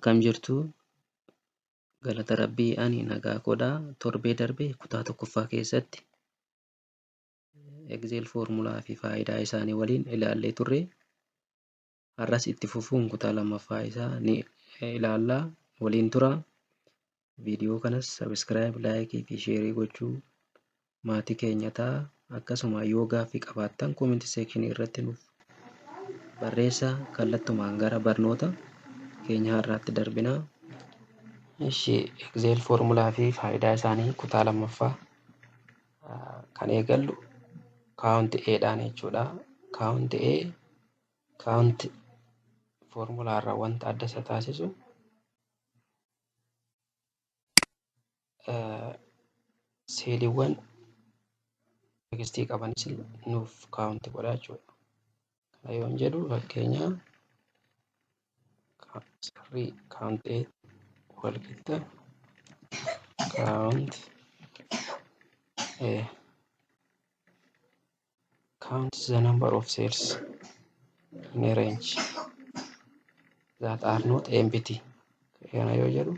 Akkam jirtu? Galata Rabbii ani nagaa koodha. Torbee darbe kutaa tokkoffaa keessatti Excel foormulaa fi faayidaa isaanii waliin ilaallee turre. Har'as itti fufuun kutaa lammaffaa isaa ni ilaalla. Waliin tura. Viidiyoo kanas subscribe, like fi share gochuu maatii keenya ta'a. Akkasuma yoo gaaffii qabaattan comment section irratti nuuf barreessaa. Kallattumaan gara barnoota keenya har'aatti darbina. Ishi Excel foormulaa fi faayidaa isaanii kutaa lammaffaa kan eegallu count A dhaan jechuudha. Count A count foormulaa irraa wanta adda isa taasisu seeliiwwan tekstii qabanis nuuf kaawunti godha jechuudha. Kana yoon jedhu fakkeenya sirrii kaawunt A wal qixa kaawunt A count the number of cells in a range that are not empty. Kana yoo jedhu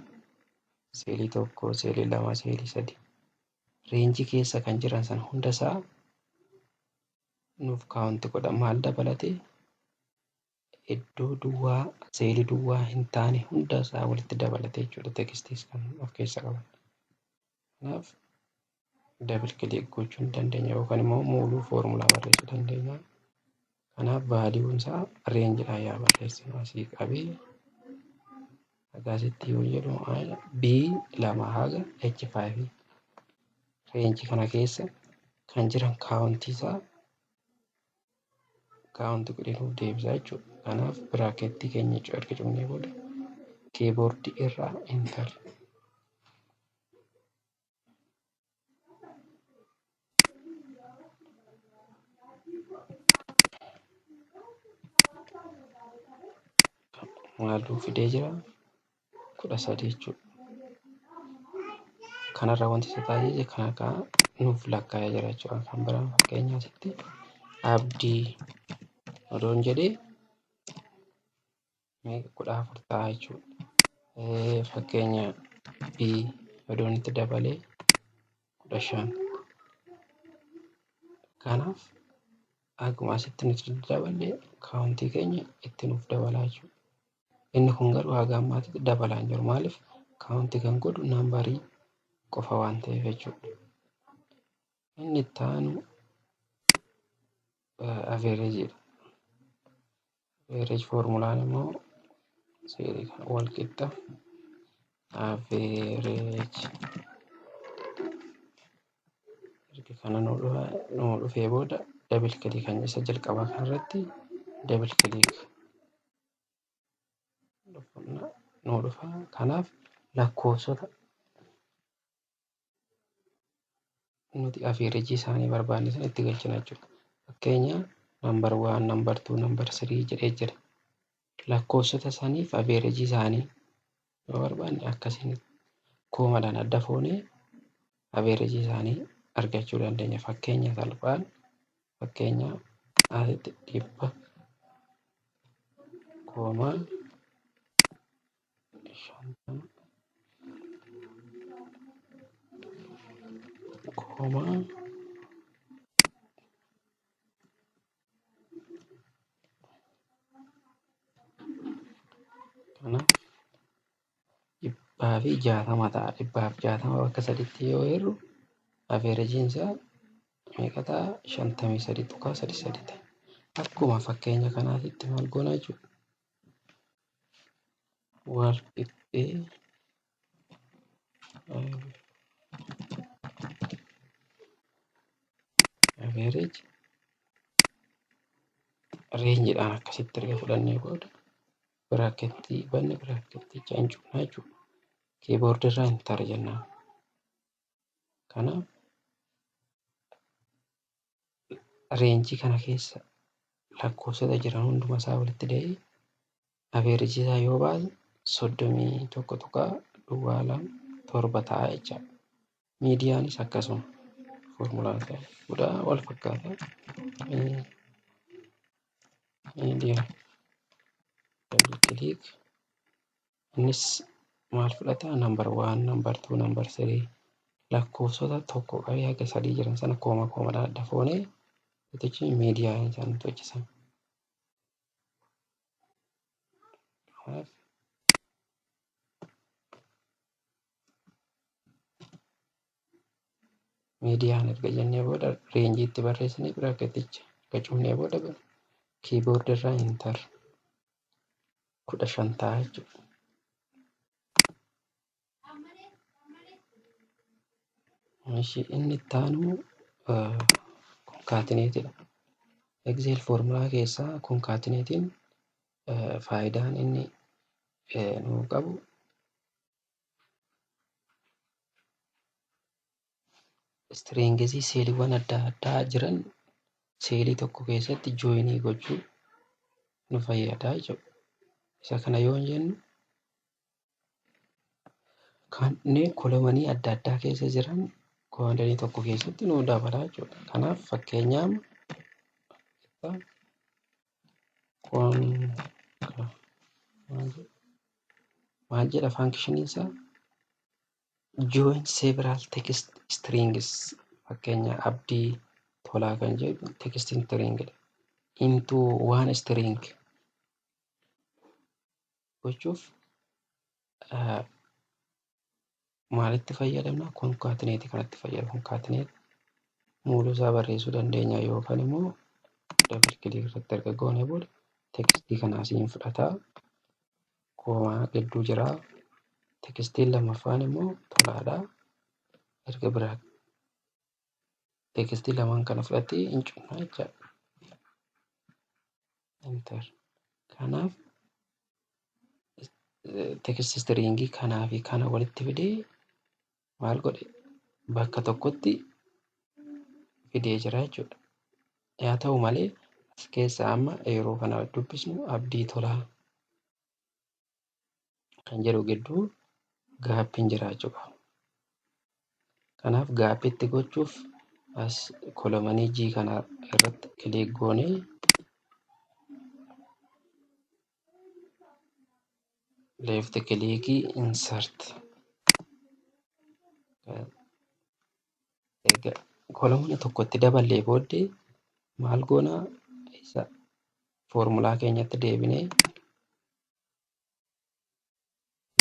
seelii tokko, seelii lama, seelii sadi reenjii keessa kan jiran san hunda isaa nuuf kaawunti godha. Maal dabalatee iddoo duwwaa seelii duwwaa hin taane hunda isaa walitti dabalatee jechuudha. Tekistiis kan of keessa qaban. Kanaaf double click gochuu ni dandeenya yookaan immoo muuluu foormulaa barreessuu dandeenya. Kanaaf vaaliyuun isaa reenjiidhaan yaa barreessinu asii qabee hagaasitti yoo jedhu B2 haga H5 reenjii kana keessa kan jiran kaawuntii isaa kaawuntii godhee nuuf deebisa jechuudha. Kanaaf biraakeettii keenya erga cufnee booda kiiboordii irraa enter. Maaluu fidee jira? 13 jechuudha. Kanarraa wanti isa taasise kana kaa nuuf lakkaa'ee jira jechuudha. Kan biraan fakkeenya asitti abdii odoon jedhee meeqa 14 ta'a jechuudha. Fakkeenya B odoon itti dabalee 15. Kanaaf akkuma asitti nuti daballe kaawuntii keenya itti nuuf dabalaa jechuudha. Inni kun garuu haga ammaatitti dabalaa hin jiru. Maaliif kaawuntii kan godhu naambarii qofa waan ta'eef jechuudha. Inni itti aanu avereejiidha. Average foormulaan immoo seerii kana wal qixxa average erga kana nuu dhufee booda double click kan isa jalqabaa kanarratti double click nuu dhufa. Kanaaf lakkoofsota nuti average isaanii barbaanne sana itti galchina jechuudha. Fakkeenya number 1, number 2, number 3 jedhee jira. Lakkoofsota saniif average isaanii yoo barbaanne akkasiin koomadhaan adda foonee average isaanii argachuu dandeenya. Fakkeenya salphaan fakkeenya asitti 100 koomaa 50 koomaa kanaaf 160 ta'a. 160 bakka saditti yoo hirru aveerejiin isaa meeqa ta'a? 53.33 ta'a. Akkuma fakkeenya kanaatitti maal goona jechuudha? Wal qixxee average reenjiidhaan akkasitti erga fudhannee booda biraakettii banne biraaketticha hin cufna jechuudha. Kiiboordii irraa enter jennaan. Kanaaf reenjii kana keessa lakkoofsota jiran hunduma isaa walitti da'ee average isaa yoo baasu 31.027 ta'a jechaadha. Miidiyaanis akkasuma foormulaan isaa jechuudha wal fakkaata. Miidiyaa double click Innis maal fudhata? Number 1, number 2, number 3 lakkoofsota tokko qabee haga sadii jiran sana kooma koomadhaan adda foonee nuti miidiyaa isaan nuti hojjetan. Kanaaf miidiyaan erga jennee booda reenjii itti barreessinee biraaketicha erga cufnee booda kiiboordi irraa intar 15 ta'a jechuudha. Ishii inni itti aanu konkaatineetidha. Excel foormulaa keessaa konkaatineetiin faayidaan inni nuu qabu istiriingizii seeliiwwan adda addaa jiran seelii tokko keessatti jooyinii gochuu nu fayyada jechuudha. Isa kana yoo jennu kanneen kolomanii adda addaa keessa jiran kolomanii tokko keessatti nu dabala jechuudha. Kanaaf fakkeenyaaf maal jedha faankishiniin isaa? Join several text strings, fakkeenya Abdii Tolaa kan jedhu text string dha. Into one string gochuuf maalitti fayyadamna? Concatenate kanatti fayyadamna. Concatenate muuluu isaa barreessuu dandeenya yookaan immoo double click irratti erga goone booda tekstii kana asiin fudhataa. Koomaa gidduu jira. Tekstiin lammaffaan immoo tolaadha. Erga biraa tekstii lamaan kana fudhatee hin cufna jechaadha. Enter. Kanaaf tekstii istiriingii kanaa fi kana walitti fidee maal godhe bakka tokkotti fidee jira jechuudha. Haa ta'u malee as keessa amma yeroo kana dubbisnu Abdii Tolaa kan jedhu gidduu gaappiin jiraachuu qaba. Kanaaf gaappiitti gochuuf as kolomanii G kana irratti kiliik goonee left kilikii insert erga kolomana tokkotti daballee booddee maal goonaa isa foormulaa keenyatti deebinee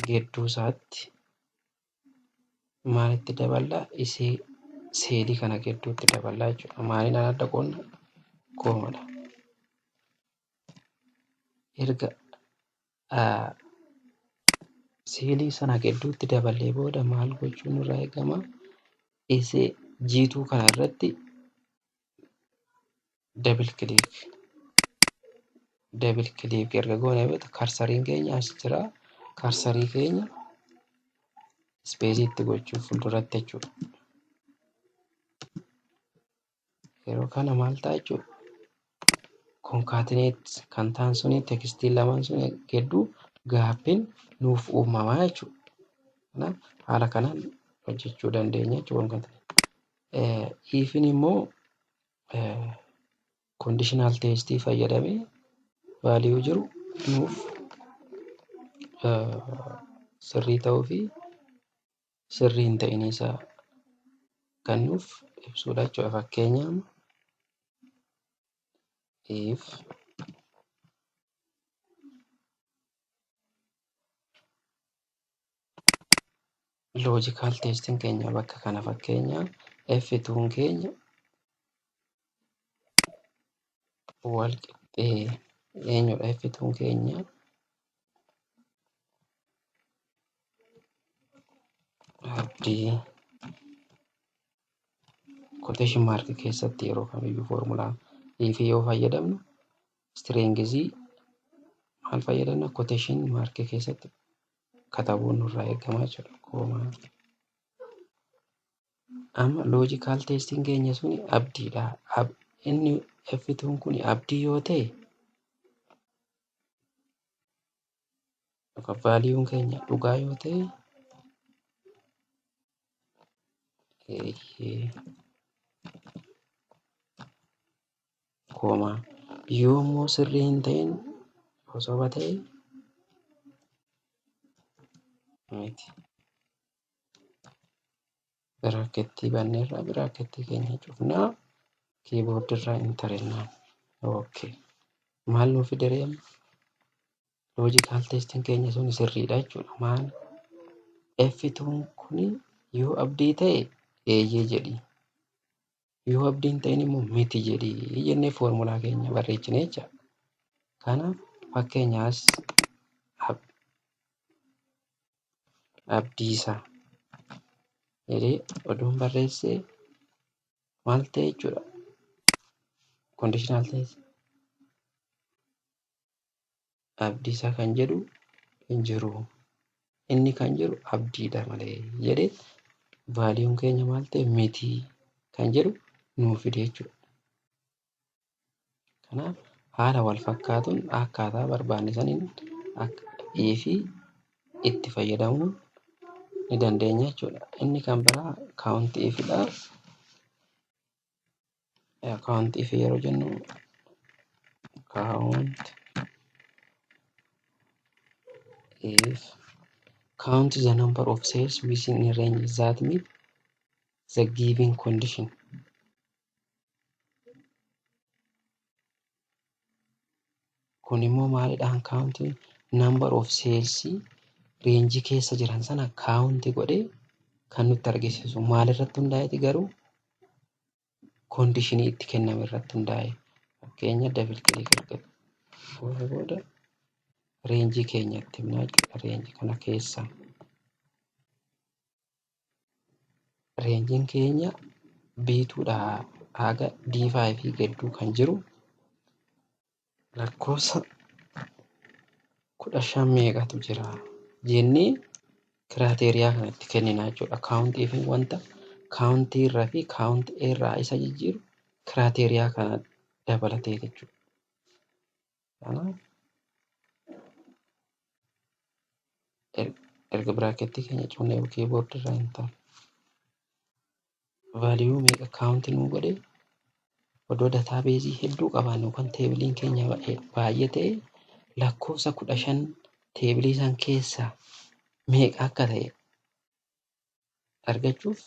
gidduu isaatti maalitti daballaa isee seelii kana gidduutti daballaa jechuudha. Maaliin adda qoonna? Koomadha. Erga seelii sana gidduutti daballee booda maal gochuun nurraa eegama? Isee jiituu kana irratti double click double click erga goone booda karsariin keenya as jira. Karsarii keenya ispeesii itti gochuuf fuulduratti jechuudha. Yeroo kana maal ta'a jechuudha? Concatenate kan ta'an suni tekstiin lamaan sun gidduu gaappiin nuuf uumamaa jechuudha. Kanaaf haala kanaan hojjechuu dandeenya jechuudha. Ifin immoo conditional testii fayyadamee value jiru nuuf sirrii ta'uu fi sirrii hin ta'in isaa kan nuuf ibsudha jechuudha. Fakkeenyaaf if logical testing keenya bakka kana fakkeenya F2 keenya wal qixxee eenyudha F2 keenya Abdii quotation mark keessatti yeroo kamiyyuu foormulaa if yoo fayyadamnu stringizii maal fayyadamna quotation mark keessatti katabuun nurraa eegama jechuudha. Koomaa. Amma logical testing keenya suni abdiidha. Inni F2 kun abdii yoo ta'e yookaan vaaliyuun keenya dhugaa yoo ta'e koomaa. Yoo immoo sirrii hin ta'in yoo soba ta'e Miti. Biraakettii banneerra biraakettii keenya cufnaa kiiboordirraa enter jennaan. Okay. Maal nuu fide ree amma? Logical testing keenya sun sirriidha jechuudha. Maal? F2 kun yoo abdii ta'e eeyyee jedhi. Yoo abdii hin ta'in immoo miti jedhi jennee foormulaa keenya barreechine jechaadha. Kanaaf fakkeenyaas Abdiisaa jedhee oduun barreessee maal ta'e jechuudha. Conditional test Abdiisaa kan jedhu hin jiru. Inni kan jiru abdiidha malee jedhee vaaliyuun keenya maal ta'e miti kan jedhu nuu fide jechuudha. Kanaaf haala wal fakkaatuun akkaataa barbaanne saniin fi itti fayyadamuu ni dandeenya jechuudha. Inni kan biraa count if dha. Count if yeroo jennu count if count the number of cells within a range that meet the given condition. Kun immoo maalidhaan count number of cells reenjii keessa jiran sana count godhee kan nutti argisiisu. Maalirratti hundaa'eeti garuu koondishinii itti kenname irratti hundaa'e. Fakkeenya double click erga goone booda reenjii keenya itti himnaa jechuudha. Reenjii kana keessa reenjiin keenya B2 dha haga D5 gidduu kan jiru lakkoofsa 15 meeqatu jira jennee kiraateeriyaa kana itti kennina jechuudha. Kaawuntii fi wanta kaawuntii irraa fi kaawuntii irraa isa jijjiiru kiraateeriyaa kana dabalatee jechuudha. Kanaaf erga biraakeettii keenya cufnee kiiboordi irraa hin taane vaaliyuu meeqa kaawuntii nuu godhe odoo dataabeezii hedduu qabaanne yookaan teebiliin keenya baay'ee ta'e lakkoofsa 15 teebilii san keessaa meeqa akka ta'e argachuuf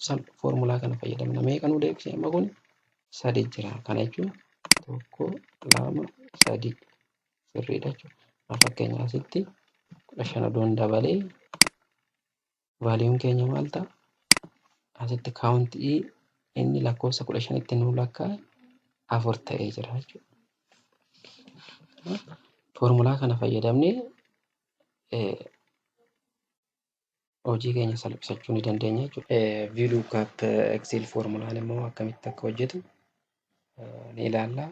foormulaa kana fayyadamna. Meeqa nuu deebise amma kun sadi jira. Kana jechuun 1 2 3 sirriidha jechuudha. Fakkeenya asitti 15 odoon dabalee vaaliyuun keenya maal ta'a? Asitti kaawuntii inni lakkoofsa 15tti nuu lakkaa'e 4 ta'ee jira jechuudha. Foormulaa kana fayyadamnee hojii keenya salphisachuu ni dandeenya jechuudha. VLOOKUP Excel foormulaan immoo akkamitti akka hojjetu ni ilaalla.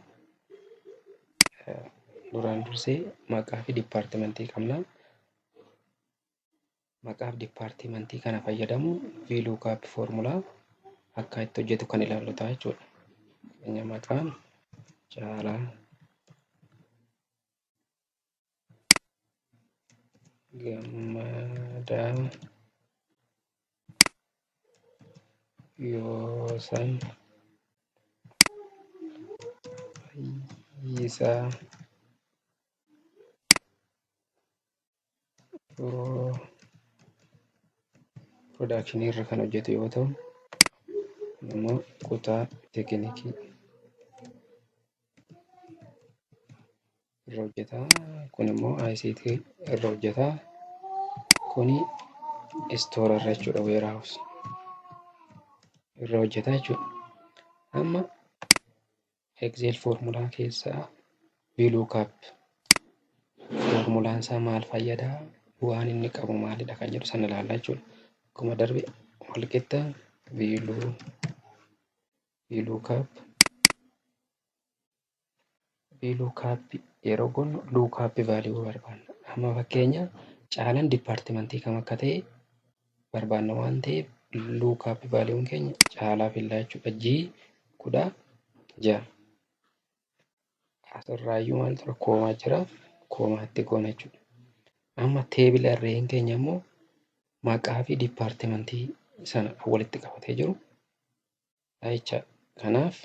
Duraan dursee maqaa fi dipaartimentii qabna. Maqaa fi dipaartimentii kana fayyadamuun VLOOKUP foormulaa akka itti hojjetu kan ilaallu ta'a jechuudha. Fakkeenya maqaan Caalaa Gammadaa Yoosan Fayyisaa Piroodakshinii irra kan hojjetu yoo ta'u, immoo kutaa tekinikii irra hojjeta. Kun immoo ICT irra hojjeta. Kuni istoora irra jechuudha warehouse irra hojjeta jechuudha. Amma Excel formulaa keessaa VLOOKUP formulaan isaa maal fayyada? Bu'aan inni qabu maalidha kan jedhu sana ilaalla jechuudha. Akkuma darbe walqixa VLOOKUP VLOOKUP yeroo goonu lookup value barbaanna. Amma fakkeenya caalaan dipaartimentii kam akka ta'e barbaanna waan ta'eef lookup value keenya caalaa fillaa jechuudha. G 16 asirraayyuu maal tura koomaa jira koomaatti goona jechuudha. Amma teebila arreen keenya immoo maqaa fi dipaartimentii sana walitti qabatee jiru jecha. Kanaaf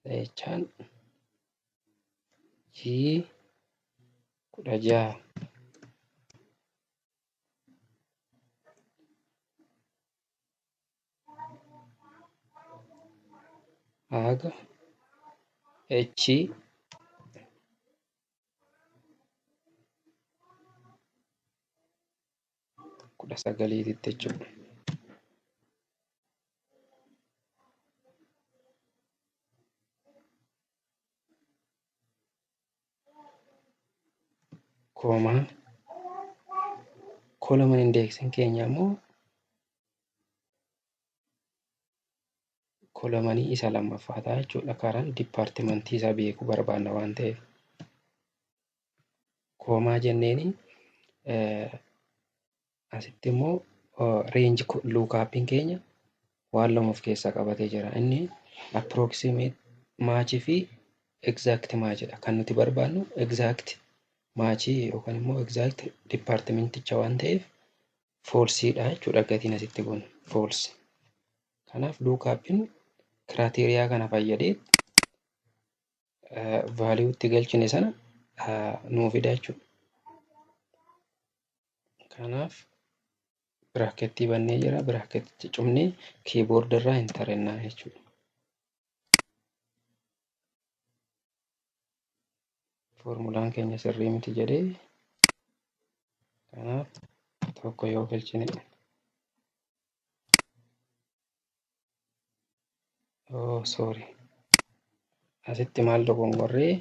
jechaan G 16 haga H 19tti jechuudha. Comma column indexiin keenya immoo columnii isa lammaffaa ta'a jechuudha. Karaan departmentii isaa beekuu barbaanna waan ta'eef. Comma jenneeni asitti immoo range lookupiin keenya waan lama of keessaa qabatee jira. Inni approximate match fi exact match dha. Kan nuti barbaannu exact match yookaan immoo exact departmenticha waan ta'eef false dha jechuudha gatiin asitti goonu false. Kanaaf lookupiin criteria kana fayyadee value itti galchine sana nuu fida jechuudha. Kanaaf bracketii bannee jira. Bracketicha cufnee keyboard irraa enter jennaan jechuudha. Formulaan keenya sirrii miti jedhee kanaaf tokko yoo galchine oh sorry asitti maal dogongorree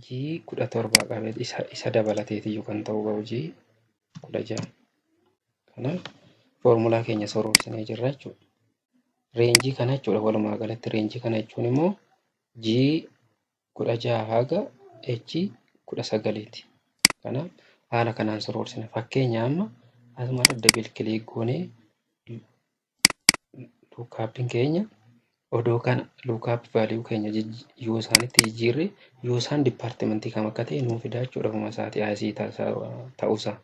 G 17 qabee isa dabalateetiyyuu kan ta'uu qabu G 16. Kanaaf foormulaa keenya soroorsinee jirra jechuudha. Rangeii kana jechuudha walumaa galatti rangeii kana jechuun immoo G 16 haga H 19ti. Kanaaf haala kanaan soroorsina. Fakkeenya amma asumarra double click goonee lookupiin keenya odoo kana lookup value keenya yoo isaanitti jijjiirre yoo isaan departmentii kam akka ta'e nuu fidaa jechuudha ofuma isaatii asii ta'uusaa.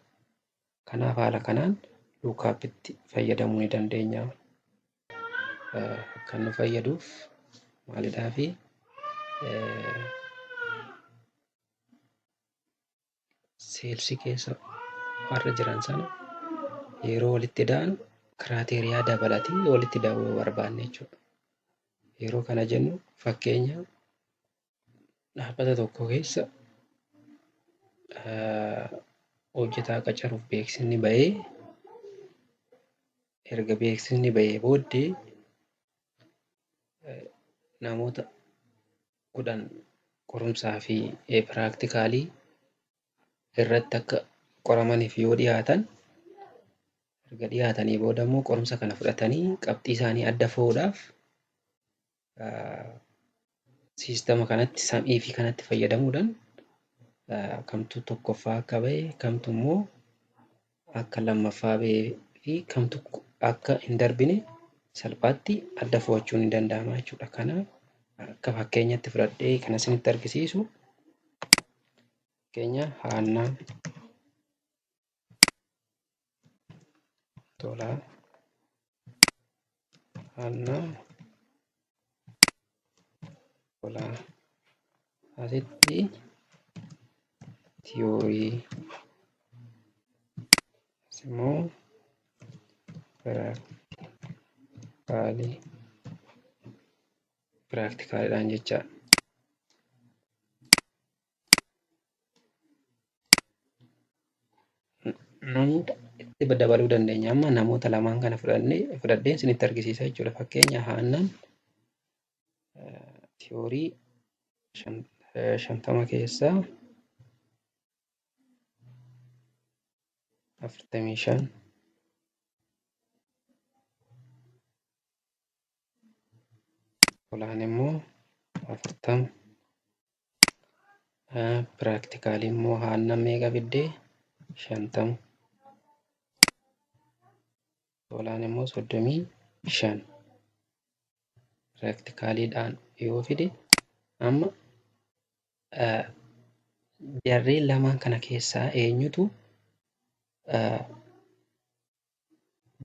Kanaaf haala kanaan lookupitti fayyadamuu ni dandeenya. Kan nu fayyaduuf maalidhaa fi salesii keessa warra jiran sana yeroo walitti da'an criteria dabalatee walitti da'uu yoo barbaanne jechuudha. Yeroo kana jennu fakkeenya dhaabbata tokko keessa hojjetaa qacaruuf beeksisni bahee erga beeksisni bahee booddee namoota 10 qorumsaa fi practicalii irratti akka qoramaniif yoo dhiyaatan erga dhiyaatanii booda immoo qorumsa kana fudhatanii qabxii isaanii adda fo'uudhaaf systema kanatti SUMIFii kanatti fayyadamuudhaan kamtu tokkoffaa akka bahe kamtu immoo akka lammaffaa bahee fi kamtu akka hin darbine salphaatti adda fo'achuun ni danda'ama jechuudha. Kanaaf akka fakkeenyatti fudhadhee kan isinitti argisiisu fakkeenya Haannaa Tolaa Haannaa Tolaa asitti theory as immoo practicalii practicaliidhaan jecha namoota itti dabaluu dandeenya. Amma namoota lamaan kana fudhannee fudhadhee isinitti argisiisa jechuudha. Fakkeenya Haannaan theory 50 keessaa 45, Tolaan immoo 40. Practicalii immoo Haannaan meeqa fiddee? 50. Tolaan immoo 35. Practicaliidhaan yoo fide amma jarreen lamaan kana keessaa eenyutu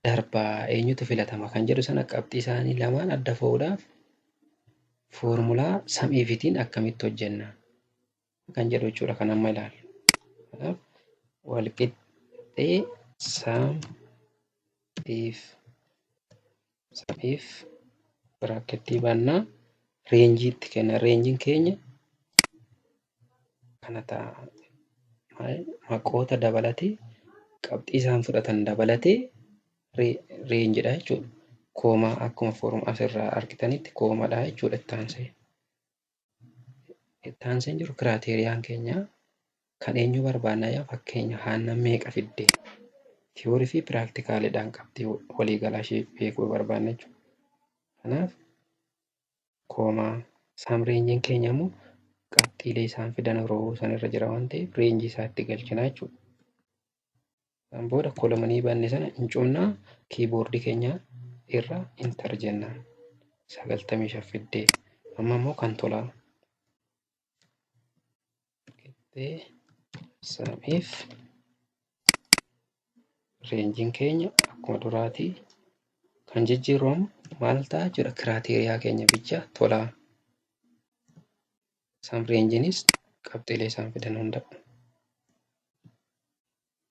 darbaa eenyutu filatama kan jedhu sana qabxii isaanii lamaan adda fo'uudhaaf foormulaa SUMIFitiin akkamitti hojjenna kan jedhu jechuudha kan amma ilaallu. Kanaaf walqixxee SUMIF SUMIF Brackettii bannaa, rangeii itti kenna. Rangeiin keenya kana ta'a. Maqoota dabalatee, qabxii isaan fudhatan dabalatee rangedha jechuudha. Comma, akkuma form asirraa argitanitti commadha jechuudha itti aansee. Itti aansee jiru criteriaan keenya kan eenyu barbaannaa? Yaa fakkeenya Haannaan meeqa fidde? Theory fi practicaliidhaan qabxii waliigalaa ishee beekuu barbaanna jechuudha. Kanaaf comma, sum rangeiin keenya immoo qabxiilee isaan fidan row sanarra jira waan ta'eef rangeii isaa itti galchina jechuudha. San booda columnii banne sana hin cufnaa, keyboardii keenya irra enter jennaan. 95 fiddee. Amma immoo kan Tolaa. Qixxee sum if, rangeiin keenya akkuma duraatii, kan jijjiiramu maal ta'a jechuudha? Criteria keenya bicha, Tolaa. Sum rangeiinis qabxiilee isaan fidan hunda.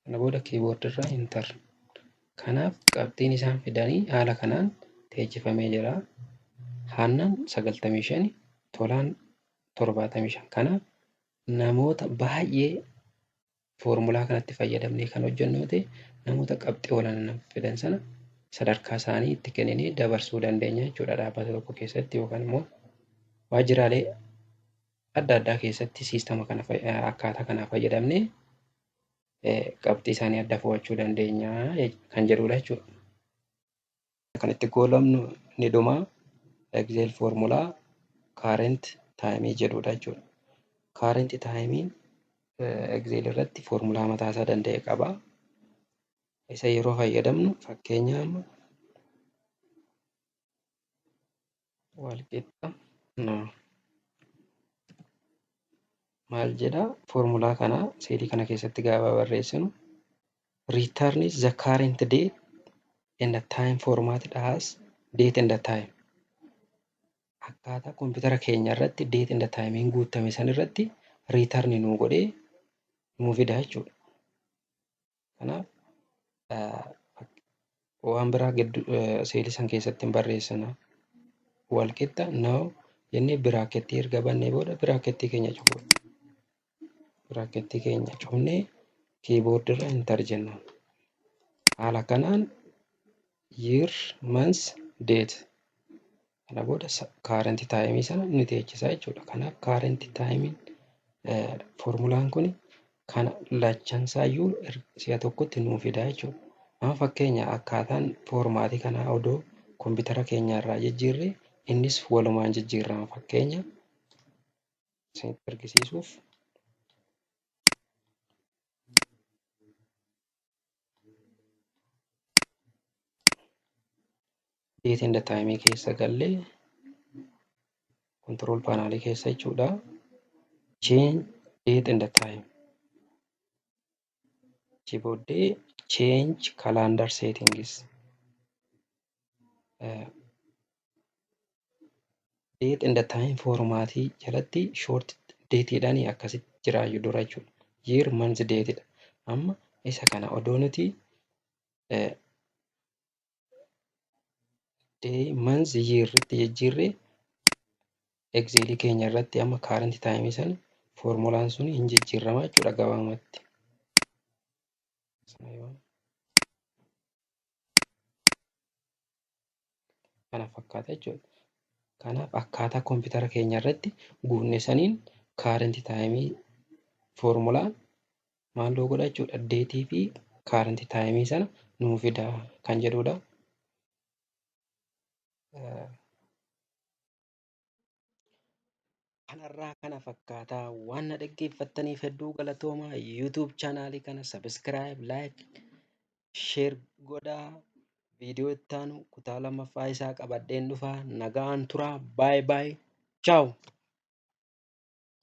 Kana booda keyboardii irraa enter. Kanaaf qabxiin isaan fidanii haala kanaan teechifamee jira. Haannaan 95, Tolaan 75. Kanaaf namoota baay'ee foormulaa kanatti fayyadamnee kan hojjennu yoo ta'e, namoota qabxii olaanaa fidan sana sadarkaa isaanii itti kenninee dabarsuu dandeenya jechuudha, dhaabbata tokko keessatti yookaan immoo waajjiraalee adda addaa keessatti systema kana akkaataa kanaa fayyadamnee qabxii isaanii adda fo'achuu dandeenya kan jedhudha jechuudha. Kan itti goolabnu ni dhuma Excel formula current time jedhudha jechuudha. Current time Excel irratti foormulaa mataa isaa danda'e qaba. Isa yeroo fayyadamnu, fakkeenya amma walqixa maal jedha? Foormulaa kana cellii kana keessatti gaafa barreessinu, return is the current date and the time formatted as date and the time. Akkaataa koompitara keenya irratti date and the time guutame san irratti return nuu godhee nuu fida jechuudha. Kanaaf waan biraa gidduu cellii san keessatti hin barreessina. Walqixa now jennee bracketii erga bannee booda bracketii keenya cufuudha. Bracketii keenya cufnee keyboardii irra enter jenna. Haala kanaan year, month, date, kana booda current timeii sana ni teechisa jechuudha. Kanaaf current timeiin foormulaan kun kana lachansaayyuu si'a tokkotti nuu fida jechuudha. Amma fakkeenya akkaataan formatii kanaa odoo koompitara keenya irraa jijjiirre, innis walumaan jijjiirama. Fakkeenya isinitti argisiisuuf, date and time keessa gallee, control panelii keessa jechuudha. Change date and time. Achi booddee change calendar settings. Date and time formatii jalatti short dateedhaan akkasitti jiraayyuu dura jechuudha. Year, month, date dha. Amma isa kana odoo nuti day, month, year itti jijjiirree, Excelii keenya irratti amma current time sana foormulaan sun hin jijjiirama jechuudha gabaabumatti. Kana fakkaata jechuudha. Kanaaf akkaataa koompitara keenya irratti guunne saniin current timeii foormulaan maal nuu godha jechuudha? Dateii fi current timeii sana nuu fida kan jedhudha. Kanarraa kana fakkaataa. Waan na dhaggeeffattaniif hedduu galatoomaa. YouTube channelii kana subscribe, like, share godhaa. Viidiyoo itti aanu kutaa lammaffaa isaa qabadheen dhufaa. Nagaan turaa. Bye bye. Ciao.